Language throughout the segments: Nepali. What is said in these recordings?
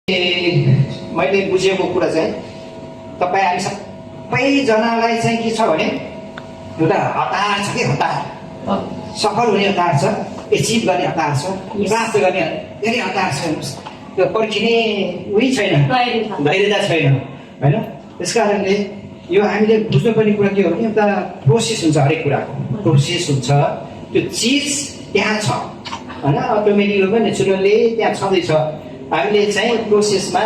मैले बुझेको कुरा चाहिँ तपाईँ हामी सबैजनालाई चाहिँ के छ भने एउटा हतार छ कि हतार सफल हुने हतार छ, एचिभ गर्ने हतार छ, प्राप्त गर्ने धेरै हतार छ। त्यो पर्खिने उही छैन, धैर्यता छैन होइन। त्यस कारणले यो हामीले बुझ्नुपर्ने कुरा के हो भने एउटा प्रोसेस हुन्छ, हरेक कुराको प्रोसेस हुन्छ। त्यो चिज त्यहाँ छ होइन, अटोमेटिकली नेचुरल्ली त्यहाँ छँदैछ। हामीले चाहिँ प्रोसेसमा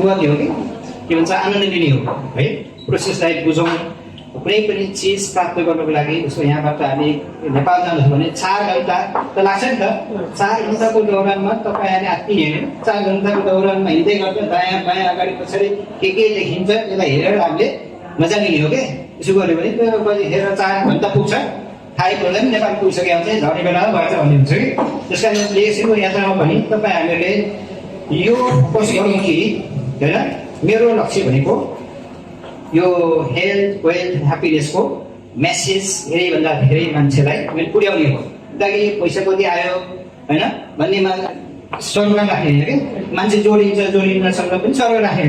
गर्ने हो कि के भन्छ, आनन्द लिने हो है। प्रोसेसलाई बुझौँ। कुनै पनि चिज प्राप्त गर्नको लागि जस्तो यहाँबाट हामी नेपाल जानुहोस् भने 4 घन्टा त लाग्छ नि त। 4 घन्टाको दौरानमा तपाईँहरूले आत्ति हिँड्यो, 4 घन्टाको दौरानमा हिँड्दै गर्दा दायाँ बायाँ अगाडि पछाडि के देखिन्छ त्यसलाई हेरेर हामीले मजा लिने हो कि। यसो गऱ्यो भने त्यो कहिले हेरेर 4 घन्टा पुग्छ, थाहै पर्दैन नेपाल पुगिसके हुन्छ झर्ने बेला भएछ भन्ने हुन्छ कि। त्यस कारण यसको यात्रामा पनि तपाईँ हामीले यो कोसिस गरौँ कि होइन, मेरो लक्ष्य भनेको यो हेल्थ वेल्थ ह्याप्पिनेसको मेसेज धेरैभन्दा धेरै मान्छेलाई मैले पुर्याउने हो। ताकि पैसा कति आयो होइन भन्नेमा सर्कल राख्ने होइन कि। मान्छे जोडिन्छसँग पनि सर्कल राख्ने।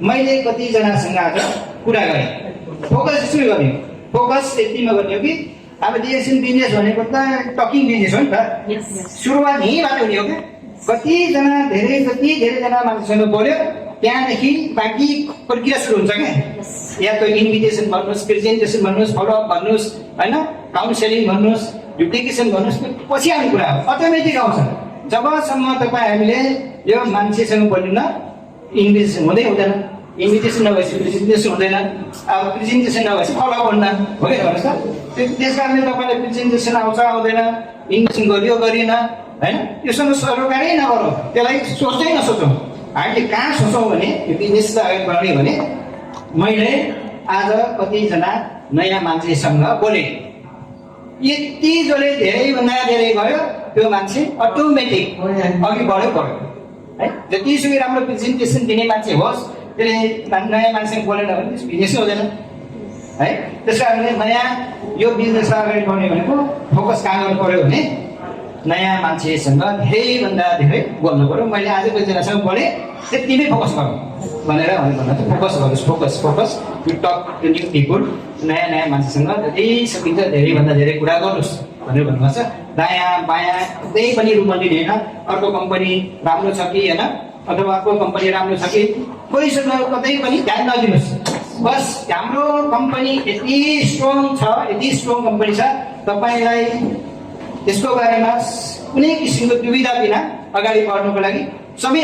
मैले कतिजनासँग आज कुरा गरेँ, फोकस यसरी गर्ने, फोकस यतिमा गर्ने हो कि अब डिएसएन बिजनेस भनेको त टकिङ बिजनेस हो नि त। सुरुवात यहीँबाट हुने हो क्या। कति धेरैजना मान्छेसँग बोल्यो, त्यहाँदेखि बाँकी प्रक्रिया सुरु हुन्छ क्या। या त इन्भिटेसन भन्नुहोस्, प्रेजेन्टेसन भन्नुहोस्, फलोअप भन्नुहोस् होइन, काउन्सिलिङ भन्नुहोस्, डुप्लिकेसन भन्नुहोस्, पछि आउने कुरा हो, अटोमेटिक आउँछ। जबसम्म तपाईँ हामीले यो मान्छेसँग बोल्नु इन्भिटेसन हुँदैन, इन्भिटेसन नभएपछि प्रेजेन्टेसन हुँदैन, अब प्रेजेन्टेसन नभएपछि फलोअप हुन्न हो कि भन्नुहोस् त। त्यस कारणले तपाईँले प्रेजेन्टेसन आउँछ आउँदैन, इन्भिटेसन गरियो गरिएन होइन, योसँग सरोकारै नगरौँ, त्यसलाई सोच्दै नसोचौँ। हामीले कहाँ सोचौँ भने यो बिजनेसलाई अगाडि बढाउने भने मैले आज कतिजना नयाँ मान्छेसँग बोलेँ, यति जसले धेरैभन्दा धेरै गयो त्यो मान्छे अटोमेटिक अघि बढ्यो है। जतिसुकै राम्रो प्रेजेन्टेसन दिने मान्छे होस्, त्यसले नयाँ मान्छेसँग बोलेन भने त्यस बिजनेसै हुँदैन है। त्यस कारणले नयाँ यो बिजनेसलाई अगाडि बढ्ने भनेको फोकस कहाँ गर्नु पऱ्यो भने नयाँ मान्छेसँग धेरैभन्दा धेरै बोल्नु पऱ्यो। मैले आज कतिजनासँग बोलेँ, त्यतिमै फोकस गरौँ भनेर फोकस गर्नुहोस्, focus you talk to new people. नयाँ मान्छेसँग जति सकिन्छ धेरैभन्दा धेरै कुरा गर्नुहोस् भनेर भन्नुभएको छ। दायाँ बायाँ त्यही पनि रुममा दिने होइन, अर्को कम्पनी राम्रो छ कि होइन, अथवा अर्को कम्पनी राम्रो छ कि कोहीसँग कतै पनि ध्यान नदिनुहोस्। बस हाम्रो कम्पनी यति स्ट्रङ छ, यति स्ट्रङ कम्पनी छ, तपाईँलाई त्यसको बारेमा कुनै किसिमको दुविधा बिना अगाडि बढ्नुको लागि सबै